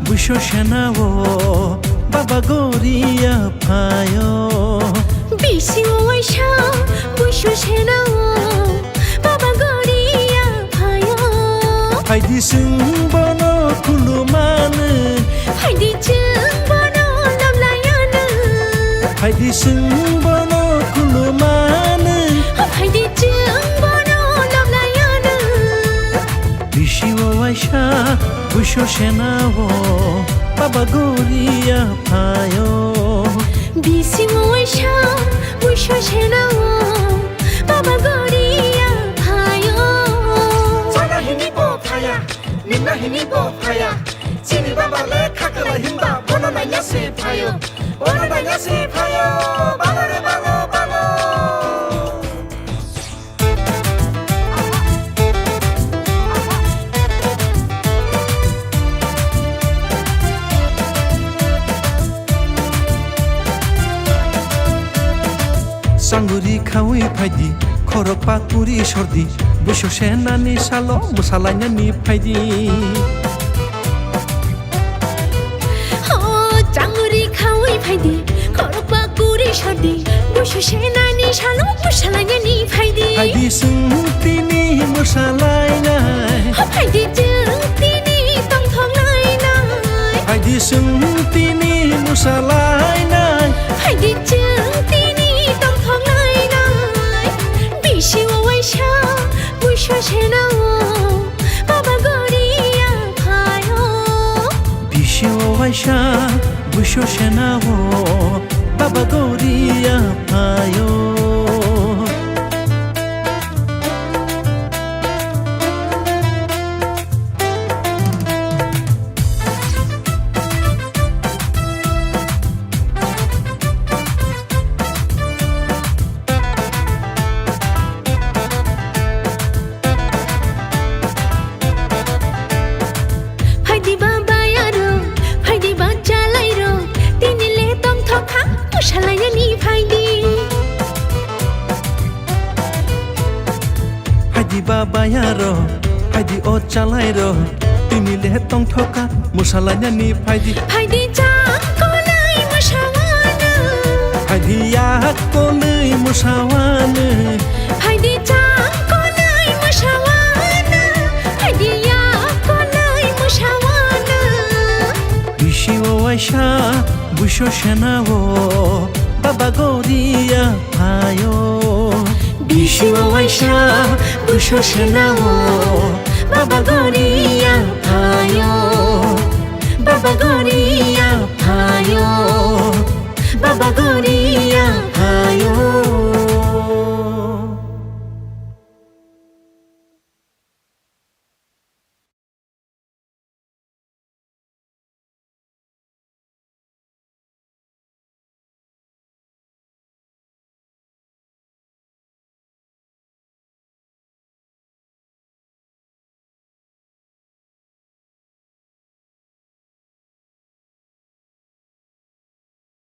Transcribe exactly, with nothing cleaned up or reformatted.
Buiso senao Baba Goria phaio. Bisi o waisa Buiso senao Baba Goria phaio. Phaidi chwng bono khulumano. Phaidi chwng bono loblayano. Phaidi chwng bono khulumano. Phaidi chwng bono loblayano. Bisi o waisa Buiso senao Baba Goria phaio. Bisi o waisa Buiso senao Baba Goria phaio. Chana hini bo phaya, ningna hini bo phaya. Chini baba le khakala hinba bono naina se phaio. Bono naina se phaio. Balo re balo, balo. Changuri khaui phaidi, khorok pakuri sordi, Buiso senani salo mwsalainani phaidi. O changuri khaui phaidi, khorok pakuri sordi, Buiso senani salo mwsalainani phaidi. Phaidi chwng tini mwsalainai. O phaidi chwng tini tongthok lainai. Phaidi chwng tini mwsalainai. Phaidi chwng tini tongthok lainai. Bisi o waisa Buiso senao Baba Goria phaio. Bisi o waisa Buiso senao Baba Goria phaio. Phaidi ba bayaro, phaidi ba chalairo, tini le tongthok kha, mwsalainani phaidi. Phaidi ba bayaro, phaidi o chalairo, tini le tongthok kha, mwsalainani phaidi. Phaidi chang kolai mwsawano. Phaidi yak kolai mwsawano. Phaidi chang kolai mwsawano. Phaidi yak kolai mwsawano. Bisi o waisa Buiso senao Baba Goria phaio. Bisi o waisa Buiso senao Baba Goria phaio. Baba Goria phaio. Baba Goria phaio.